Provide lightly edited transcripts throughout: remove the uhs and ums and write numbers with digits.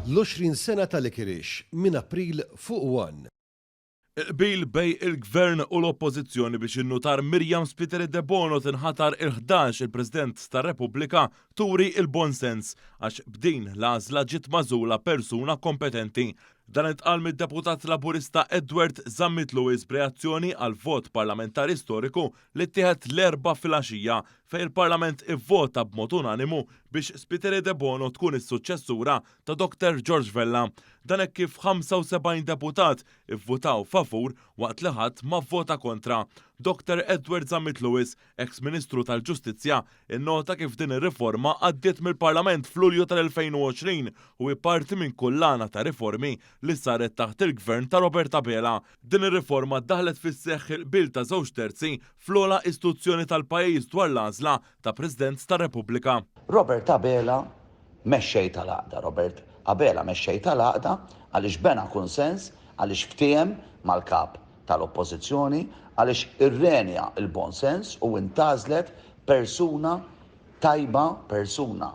L-20 sena ta' Licorice minn April fuq One. Qbil bejn il-Gvern u l-Oppożizzjoni biex in-Nutar Myriam Spiteri Debono tinħatar il-ħdax il-President tar-Repubblika turi l-buon sens għax b'din l-għażla ġiet magħżula persuna kompetenti. Dan intqal mid-Deputat Laburista Edward Zammit Lewis b'reazzjoni għall-vot parlamentari storiku li ttieħed l-Erbgħa filgħaxija fejn il-Parlament ivvota b'mod unanimu biex Spiteri Debono tkun is-suċċessura ta' Doctor George Vella. Dan hekk kif 75 deputat ivvutaw favur waqt li ħadd ma vvota kontra. Doctor Edward Zammit Lewis, eks Ministru tal-Ġustizzja, innota kif din ir-riforma għaddiet mill-Parlament f'Lulju tal-2020 u hi parti minn kullana ta' riformi li saret taħt il-Gvern ta' Robert Abela. Din ir-riforma daħlet fis-seħħ il-qbil ta' żewġ terzi fl-ogħla istituzzjoni tal-pajjiż dwar l-għażla ta' President tar-Repubblika. Robert Abela Mexxej tal-għaqda Robert Abela mexxej tal-għaqda għaliex bena kunsens, għaliex ftiehem mal-Kap tal-Oppożizzjoni, għaliex irrenja l-bon sens u intgħażlet persuna tajba, persuna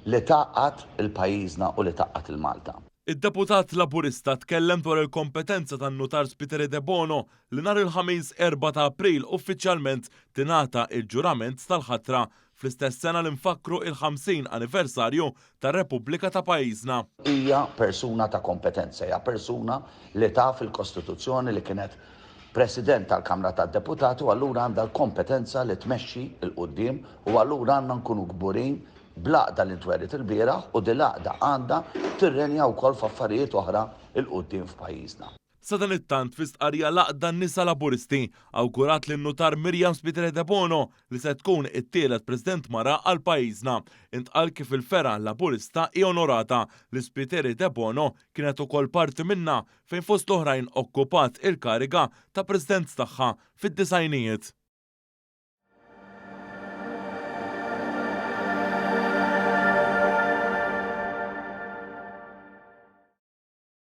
li tgħaqqad il-pajjiżna u li tgħaqqad il-Malta. Id-deputat Laburista tkellem dwar il-kompetenza tan-Nutar Spiteri Debono li nhar il-Ħamis 4 ta' April uffiċjalment tingħata il-ġurament tal-ħatra fl-istess sena li nfakkru il-50 anniversarju tar-Repubblika ta' pajjiżna. Hija persuna ta' kompetenza, hija persuna li taf il-Kostituzzjoni, li kienet President tal-Kamra tad-Deputati u allura għandha l-kompetenza li tmexxi 'l quddiem u allura għandna nkunu kburin bl-għaqda li ntweriet ilbieraħ u din l-għaqda għandha tirrenja wkoll f'affarijiet oħra 'l quddiem f'pajjiżna. Sadanittant fi stqarrija l-Għaqda Nisa Laburisti awgurat lin-Nutar Myriam Spiteri Debono li se tkun it-tielet President mara għal pajjiżna. Intqal kif il-fergħa Laburista hi onorata li Spiteri Debono kienet ukoll parti minnha fejn fost l-oħrajn okkupat il-kariga ta' President tagħha fid-disgħinijiet.